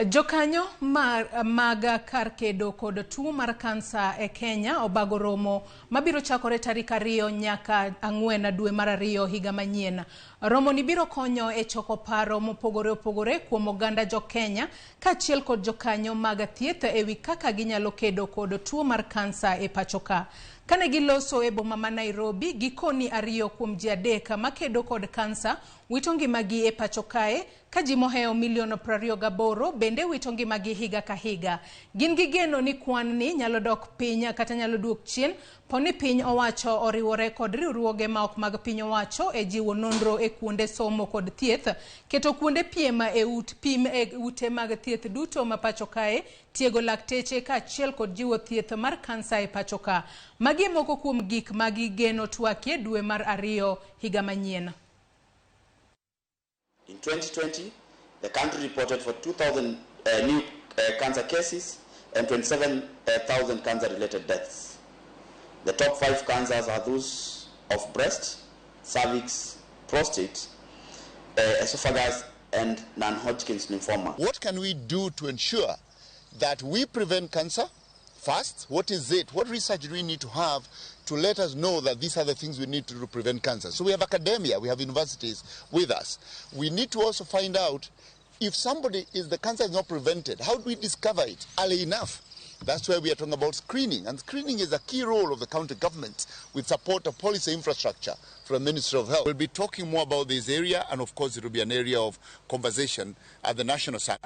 Jokanyo mag kar kedo kod tuo mar kansa e Kenya obago romo mabiro chakore tarik 2 nyaka 4 dwe mar 2 higa manyien. Romoni biro konyo e choko paro mopogore opogore kuom oganda jo Kenya kaachiel kod jokanyo mag thieth ewi kaka ginyalo kedo kod tuo mar kansa e pacho ka. Kane giloso e boma ma Nairobi, gikoni 2 kuom ji 3 makedo kod kansa wito ngimagi e pacho kae, ka ji mohewo milion 28 bende wito ngimagi higa ka higa. Gin gi geno ni kwan ni nyalo dok piny kata nyalo duok chien po ni piny owacho oriwore kod riwruoge ma ok mag piny owacho e jiwo nonro e kuonde somo kod thieth, keto kuonde piem e ut pim e ute mag thieth duto ma pacho kae, tiego lakteche kaachiel kod jiwo thieth mar kansa e pacho ka. Magi e moko kuom gik ma gigeno twakie dwe mar 2 higa manyien. In 2020, the country reported for 2,000 new cancer cases and 27,000 cancer-related deaths. The top 5 cancers are those of breast, cervix, prostate, esophagus, and non-Hodgkin's lymphoma. What can we do to ensure that we prevent cancer first? What is it? What research do we need to have to let us know that these are the things we need to do to prevent cancer? So we have academia, we have universities with us. We need to also find out if somebody is, the cancer is not prevented, how do we discover it early enough? That's where we are talking about screening. And screening is a key role of the county government with support of policy infrastructure from the Ministry of Health. We'll be talking more about this area, and of course it will be an area of conversation at the national summit.